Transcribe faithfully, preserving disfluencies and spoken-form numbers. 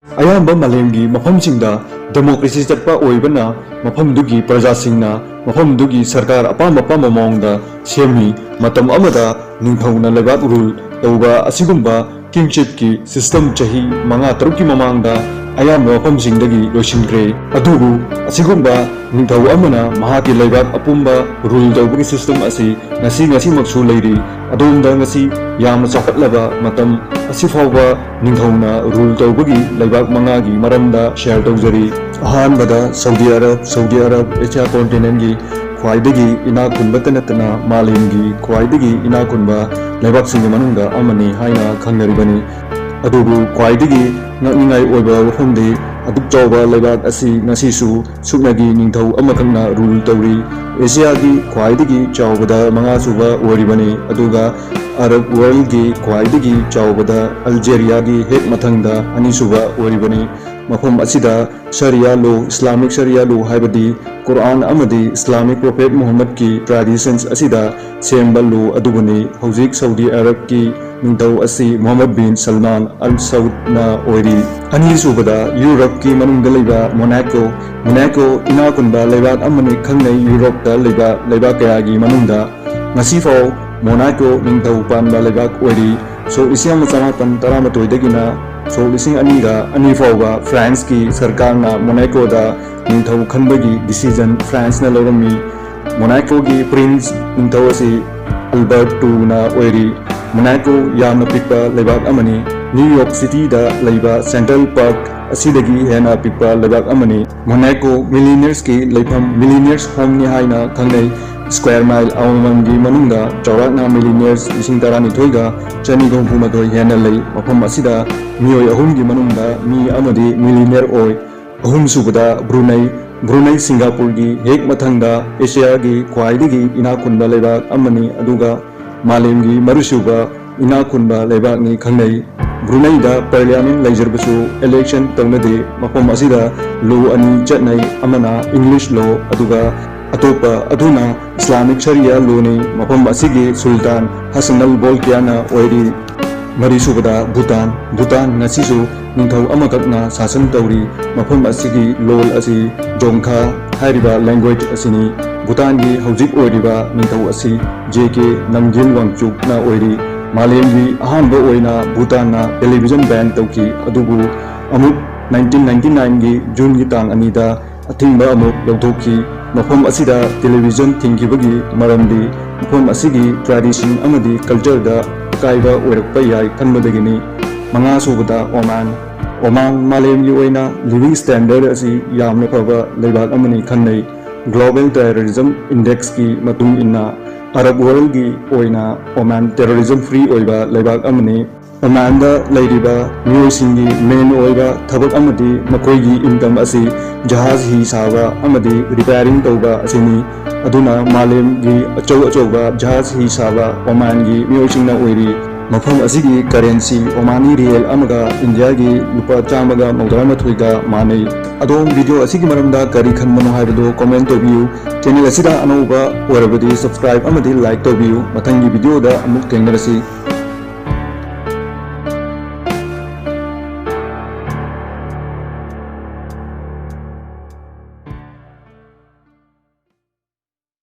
ꯑꯌꯥꯝꯕ ꯃꯥꯂꯦꯝꯒꯤ ꯃꯐꯝꯁꯤꯡꯗ ꯗꯦꯃꯣꯀ꯭ꯔꯦꯁꯤ ꯆꯠꯄ ꯑꯣꯏꯕꯅ, ꯃꯐꯝꯗꯨꯒꯤ ꯄ꯭ꯔꯖꯥꯁꯤꯡꯅ ꯃꯐꯝꯗꯨꯒꯤ ꯁꯔꯀꯥꯔ ꯑꯄꯥꯝ ꯑꯄꯥꯝꯕ ꯃꯑꯣꯡꯗ ꯁꯦꯝꯃꯤ꯫ ꯃꯇꯝ ꯑꯃꯗ ꯅꯤꯡꯊꯧꯅ ꯂꯩꯕꯥꯛ ꯔꯨꯜ ꯇꯧꯕ ꯑꯁꯤꯒꯨꯝꯕ ꯀꯤꯡꯆꯤꯞꯀꯤ ꯁꯤꯁꯇꯝ ꯆꯍꯤ ꯃꯉꯥ ꯇꯔꯨꯛꯀꯤ ꯃꯃꯥꯡꯗ ꯑꯌꯥꯝꯕ ꯃꯐꯝꯁꯤꯡꯗꯒꯤ ꯂꯣꯏꯁꯤꯟꯈ꯭ꯔꯦ꯫ ꯑꯗꯨꯕꯨ ꯑꯁꯤꯒꯨꯝꯕ ꯅꯤꯡꯊꯧ ꯑꯃꯅ ꯃꯍꯥꯛꯀꯤ ꯂꯩꯕꯥꯛ ꯑꯄꯨꯝꯕ ꯔꯨꯜ ꯇꯧꯕꯒꯤ ꯁꯤꯁꯇꯝ ꯑꯁꯤ ꯉꯁꯤ ꯉꯁꯤꯃꯛꯁꯨ ꯂꯩꯔꯤ꯫ ꯑꯗꯣꯝꯗ ꯉꯁꯤ ꯌꯥꯝꯅ ꯆꯥꯎꯈꯠꯂꯕ ꯃꯇꯝ ꯑꯁꯤꯐꯥꯎꯕ ꯅꯤꯡꯊꯧꯅ ꯔꯨꯜ ꯇꯧꯕꯒꯤ ꯂꯩꯕꯥꯛ ꯃꯉꯥꯒꯤ ꯃꯔꯝꯗ ꯁꯤꯌꯔ ꯇꯧꯖꯔꯤ꯫ ꯑꯍꯥꯟꯕꯗ Saudi Arab. Saudi Arab Asia ꯀꯣꯟꯇꯤꯅꯦꯟꯒꯤ ꯈ꯭ꯋꯥꯏꯗꯒꯤ ꯏꯅꯥꯛ ꯈꯨꯟꯕꯇ ꯅꯠꯇꯅ ꯃꯥꯂꯦꯝꯒꯤ ꯈ꯭ꯋꯥꯏꯗꯒꯤ ꯏꯅꯥꯛ ꯈꯨꯟꯕ ꯂꯩꯕꯥꯛꯁꯤꯡꯒꯤ ꯃꯅꯨꯡꯗ ꯑꯃꯅꯤ ꯍꯥꯏꯅ ꯈꯪꯅꯔꯤꯕꯅꯤ꯫ ꯑꯗꯨꯕꯨ ꯈ꯭ꯋꯥꯏꯗꯒꯤ ꯉꯛꯅꯤꯡꯉꯥꯏ ꯑꯣꯏꯕ ꯋꯥꯐꯝꯗꯤ, ꯑꯗꯨꯛ ꯆꯥꯎꯕ ꯂꯩꯕꯥꯛ ꯑꯁꯤ ꯉꯁꯤꯁꯨ ꯁꯨꯞꯅꯒꯤ ꯅꯤꯡꯊꯧ ꯑꯃꯈꯛꯅ ꯔꯨꯜ ꯇꯧꯔꯤ꯫ ꯑꯦꯁꯤꯌꯥꯒꯤ ꯈ꯭ꯋꯥꯏꯗꯒꯤ ꯆꯥꯎꯕꯗ ꯃꯉꯥꯁꯨꯕ ꯑꯣꯏꯔꯤꯕꯅꯤ, ꯑꯗꯨꯒ ꯑꯔꯕ ꯋꯥꯔꯜꯒꯤ ꯈ꯭ꯋꯥꯏꯗꯒꯤ ꯆꯥꯎꯕꯗ ꯑꯜꯖꯦꯔꯤꯌꯥꯒꯤ ꯍꯦꯛ ꯃꯊꯪꯗ ꯑꯅꯤꯁꯨꯕ ꯑꯣꯏꯔꯤꯕꯅꯤ꯫ ꯃꯐꯝ ꯑꯁꯤꯗ ꯁꯔꯤꯌꯥ ꯂꯣ, ꯏꯁꯂꯥꯃꯤꯛ ꯁꯔꯤꯌꯥ ꯂꯣ ꯍꯥꯏꯕꯗꯤ ꯀꯨꯔꯑꯥꯟ ꯑꯃꯗꯤ ꯏꯁꯂꯥꯃꯤꯛ ꯄ꯭ꯔꯣꯐꯦꯠ ꯃꯨꯍꯝꯃꯗꯀꯤ ꯇ꯭ꯔꯦꯗꯤꯁꯟꯁ ꯑꯁꯤꯗ ꯁꯦꯝꯕ ꯂꯣ ꯑꯗꯨꯕꯨꯅꯤ꯫ ꯍꯧꯖꯤꯛ ꯁꯥꯎꯗꯤ ꯑꯔꯕꯀꯤ ꯅꯤꯡꯊꯧ ꯑꯁꯤ ꯃꯨꯍꯝꯃꯗ ꯕꯤꯟ ꯁꯜꯃꯥꯟ ꯑꯜ ꯁꯧꯗꯅ ꯑꯣꯏꯔꯤ꯫ ꯑꯅꯤꯁꯨꯕꯗ ꯌꯨꯔꯞꯀꯤ ꯃꯅꯨꯡꯗ ꯂꯩꯕ ꯃꯣꯅꯥꯀꯣ꯫ ꯃꯣꯅꯥꯀꯣ ꯏꯅꯥꯛ ꯈꯨꯟꯕ ꯂꯩꯕꯥꯛ ꯑꯃꯅꯤ ꯈꯪꯅꯩ꯫ ꯌꯨꯔꯣꯞꯇ ꯂꯩꯕ ꯂꯩꯕꯥꯛ ꯀꯌꯥꯒꯤ ꯃꯅꯨꯡꯗ ꯉꯁꯤꯐꯥꯎ ꯃꯣꯅꯥꯀꯣ ꯅꯤꯡꯊꯧ ꯄꯥꯟꯕ ꯂꯩꯕꯥꯛ ꯑꯣꯏꯔꯤ꯫ ꯁꯣꯛ ꯂꯤꯁꯤꯡ ꯑꯃ ꯆꯃꯥꯄꯟ ꯇꯔꯥꯃꯥꯊꯣꯏꯗꯒꯤꯅ ꯁꯣꯛ ꯂꯤꯁꯤꯡ ꯑꯅꯤꯒ ꯑꯅꯤ ꯐꯥꯎꯕ ꯐ꯭ꯔꯥꯟꯁꯀꯤ ꯁꯔꯀꯥꯔꯅ ꯃꯣꯅꯥꯀꯣꯗ ꯅꯤꯡꯊꯧ ꯈꯟꯕꯒꯤ ꯗꯤꯁꯤꯖꯟ ꯐ꯭ꯔꯥꯟꯁꯅ ꯂꯧꯔꯝꯃꯤ꯫ ꯃꯣꯅꯥꯀꯣꯒꯤ ꯄ꯭ꯔꯤꯟꯁ ꯅꯤꯡꯊꯧ ꯑꯁꯤ ꯑꯜꯕꯔꯠ ꯇꯨꯅ ꯑꯣꯏꯔꯤ꯫ ꯃꯣꯅꯥꯀꯣ ꯌꯥꯝꯅ ꯄꯤꯛꯄ ꯂꯩꯕꯥꯛ ꯑꯃꯅꯤ꯫ ꯅ꯭ꯌꯨ ꯌꯣꯔꯛ ꯁꯤꯇꯤꯗ ꯂꯩꯕ ꯁꯦꯟꯇ꯭ꯔꯦꯜ ꯄꯥꯔꯛ ꯑꯁꯤꯗꯒꯤ ꯍꯦꯟꯅ ꯄꯤꯛꯄ ꯂꯩꯕꯥꯛ ꯑꯃꯅꯤ꯫ ꯃꯣꯅꯥꯀꯣ ꯃꯤꯂꯤꯅꯤꯌꯔꯁꯀꯤ ꯂꯩꯐꯝ꯫ ꯃꯤꯂꯤꯅꯤꯌꯔꯁ ꯍꯣꯝꯅꯤ ꯍꯥꯏꯅ ꯈꯪꯅꯩ꯫ ꯁ꯭ꯀ꯭ꯋꯥꯔ ꯃꯥꯏꯜ ꯑꯃꯃꯝꯒꯤ ꯃꯅꯨꯡꯗ ꯆꯥꯎꯔꯥꯛꯅ ꯃꯤꯂꯤꯅꯤꯌꯔꯁ ꯂꯤꯁꯤꯡ ꯇꯔꯥꯅꯤꯊꯣꯏꯒ ꯆꯅꯤꯒ ꯍꯨꯝꯐꯨ ꯃꯥꯊꯣꯏ ꯍꯦꯟꯅ ꯂꯩ꯫ ꯃꯐꯝ ꯑꯁꯤꯗ ꯃꯤꯑꯣꯏ ꯑꯍꯨꯝꯒꯤ ꯃꯅꯨꯡꯗ ꯃꯤ ꯑꯃꯗꯤ ꯃꯤꯂꯤꯅꯤꯌꯔ ꯑꯣꯏ꯫ ꯑꯍꯨꯝꯁꯨꯕꯗ ꯕ꯭ꯔꯨꯅꯩ꯫ ꯕ꯭ꯔꯨꯅꯩ ꯁꯤꯡꯒꯥꯄꯨꯔꯒꯤ ꯍꯦꯛ ꯃꯊꯪꯗ ꯑꯦꯁꯤꯌꯥꯒꯤ ꯈ꯭ꯋꯥꯏꯗꯒꯤ ꯏꯅꯥꯛ ꯈꯨꯟꯕ ꯂꯩꯕꯥꯛ ꯑꯃꯅꯤ, ꯑꯗꯨꯒ ꯃꯥꯂꯦꯝꯒꯤ ꯃꯔꯤꯁꯨꯕ ꯏꯅꯥꯛ ꯈꯨꯟꯕ ꯂꯩꯕꯥꯛꯅꯤ ꯈꯪꯅꯩ꯫ ꯕ꯭ꯔꯨꯅꯩꯗ ꯄꯥꯔꯂꯤꯌꯥꯃꯦꯟ ꯂꯩꯖꯔꯕꯁꯨ ꯏꯂꯦꯛꯁꯟ ꯇꯧꯅꯗꯦ꯫ ꯃꯐꯝ ꯑꯁꯤꯗ ꯂꯣ ꯑꯅꯤ ꯆꯠꯅꯩ, ꯑꯃꯅ ꯏꯪꯂꯤꯁ ꯂꯣ ꯑꯗꯨꯒ ꯑꯇꯣꯞꯄ ꯑꯗꯨꯅ ꯏꯁꯂꯥꯃꯤꯛ ꯁꯔꯤꯌꯥ ꯂꯣꯅꯤ꯫ ꯃꯐꯝ ꯑꯁꯤꯒꯤ ꯁꯨꯜꯇꯥꯟ ꯍꯁꯟ ꯑꯜ ꯕꯣꯜꯀꯤꯌꯥꯅ ꯑꯣꯏꯔꯤ꯫ ꯃꯔꯤꯁꯨꯕꯗ ꯚꯨꯇꯥꯟ꯫ ꯚꯨꯇꯥꯟ ꯉꯁꯤꯁꯨ ꯅꯤꯡꯊꯧ ꯑꯃꯈꯛꯅ ꯁꯥꯁꯟ ꯇꯧꯔꯤ꯫ ꯃꯐꯝ ꯑꯁꯤꯒꯤ ꯂꯣꯜ ꯑꯁꯤ ꯖꯣꯡꯈꯥ ꯍꯥꯏꯔꯤꯕ language ꯑꯁꯤꯅꯤ꯫ ꯚꯨꯇꯥꯟꯒꯤ ꯍꯧꯖꯤꯛ ꯑꯣꯏꯔꯤꯕ ꯅꯤꯡꯊꯧ ꯑꯁꯤ ꯖꯦ ꯀꯦ ꯅꯝꯒ꯭ꯌꯦꯜ ꯋꯥꯡꯆꯨꯛꯅ ꯑꯣꯏꯔꯤ꯫ ꯃꯥꯂꯦꯝꯒꯤ ꯑꯍꯥꯟꯕ ꯑꯣꯏꯅ ꯚꯨꯇꯥꯟꯅ television ban ꯇꯧꯈꯤ, ꯑꯗꯨꯕꯨ ꯑꯃꯨꯛ nineteen ninety nineꯒꯤ ꯖꯨꯟꯒꯤ ꯇꯥꯡ ꯑꯅꯤꯗ ꯑꯊꯤꯡꯕ ꯑꯃꯨꯛ ꯂꯧꯊꯣꯛꯈꯤ꯫ ꯃꯐꯝ ꯑꯁꯤꯗ television ꯊꯤꯡꯈꯤꯕꯒꯤ ꯃꯔꯝꯗꯤ ꯃꯐꯝ ꯑꯁꯤꯒꯤ tradition ꯑꯃꯗꯤ cultureꯗ ꯑꯀꯥꯏꯕ ꯑꯣꯏꯔꯛꯄ ꯌꯥꯏ ꯈꯟꯕꯗꯒꯤꯅꯤ꯫ ꯃꯉꯥꯁꯨꯕꯗ ꯑꯣꯃꯥꯟ꯫ ꯑꯣꯃꯥꯟ ꯃꯥꯂꯦꯝꯒꯤ ꯑꯣꯏꯅ living standard ꯑꯁꯤ ꯌꯥꯝꯅ ꯐꯕ ꯂꯩꯕꯥꯛ ꯑꯃꯅꯤ ꯈꯟꯅꯩ꯫ Global Terrorism Indexꯀꯤ ꯃꯇꯨꯡ ꯏꯟꯅ Arab worldꯒꯤ ꯑꯣꯏꯅ ꯑꯣꯃꯥꯟ terrorism free ꯑꯣꯏꯕ ꯂꯩꯕꯥꯛ ꯑꯃꯅꯤ꯫ ꯑꯣꯃꯥꯟꯗ ꯂꯩꯔꯤꯕ ꯃꯤꯑꯣꯏꯁꯤꯡꯒꯤ main ꯑꯣꯏꯕ ꯊꯕꯛ ꯑꯃꯗꯤ ꯃꯈꯣꯏꯒꯤ income ꯑꯁꯤ ꯖꯍꯥꯖ ꯍꯤ ꯁꯥꯕ ꯑꯃꯗꯤ repairing ꯇꯧꯕ ꯑꯁꯤꯅꯤ꯫ ꯑꯗꯨꯅ ꯃꯥꯂꯦꯝꯒꯤ ꯑꯆꯧ ꯑꯆꯧꯕ ꯖꯍꯥꯖ ꯍꯤ ꯁꯥꯕ ꯑꯣꯃꯥꯟꯒꯤ ꯃꯤꯑꯣꯏꯁꯤꯡꯅ ꯑꯣꯏꯔꯤ꯫ ꯃꯐꯝ ꯑꯁꯤꯒꯤ currency ꯑꯣꯃꯥꯅꯤ ꯔꯤꯌꯦꯜ ꯑꯃꯒ ꯏꯟꯗꯤꯌꯥꯒꯤ ꯂꯨꯄꯥ ꯆꯥꯝꯃꯒ ꯃꯧꯗ꯭ꯔꯥ ꯃꯥꯊꯣꯏꯒ ꯃꯥꯟꯅꯩ꯫ ꯑꯗꯣꯝ video ꯑꯁꯤꯒꯤ ꯃꯔꯝꯗ ꯀꯔꯤ ꯈꯟꯕꯅꯣ ꯍꯥꯏꯕꯗꯨ comment ꯇꯧꯕꯤꯌꯨ꯫ Channel ꯑꯁꯤꯗ ꯑꯅꯧꯕ ꯑꯣꯏꯔꯕꯗꯤ subscribe ꯑꯃꯗꯤ like ꯇꯧꯕꯤꯌꯨ꯫ ꯃꯊꯪꯒꯤ videoꯗ ꯑꯃꯨꯛ ꯊꯦꯡꯅꯔꯁꯤ꯫